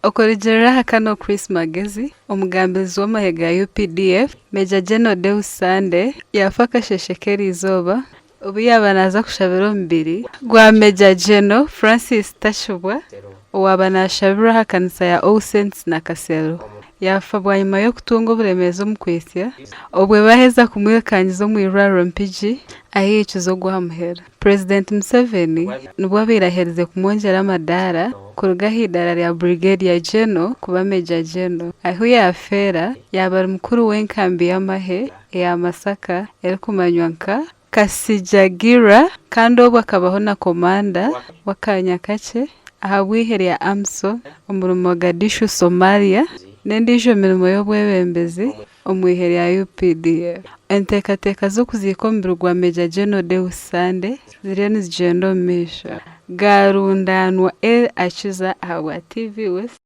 Okurugiirira aha Colonel Chris Magezi, omugambirizi w'amahe ga UPDF, Major General Deus Sande yaafa akasheeshe k'eriizooba obu yaaba naaza kushabira omubiri gwa Major General Francis Tashibwa owaaba naashabirwa aha kanisa ya All Saints Nakasero. Yaafa bwanyima y'okutunga oburemeezi omu kwitsya obwe baaheza kumwirukangiza omu irwariro Mpigi ahu yaikize ogw'aha muheru. Purezidenti Museveni nibwo abaire aherize kumwongyera amadaara kuruga aha idaara rya Brigadier General kuba Major General. Ahu yaafeera yaaba ari mukuru w'enkambi y'amahe eya Masaka erikumanywa nka Kasijagira kandi obwo akabaho na komanda w'akaanya kakye ahabw'eihe rya AMISOM omuri Mogadishu, Somalia n'endiijo mirimo y'obwebembezi omu ihe rya UPDF. Enteekateeka z'okuziika omubiri gwa Major General Deus Sande ziriyo nizigyenda omu maisho. Gaarundaanwa El Akiza ahabwa TV West.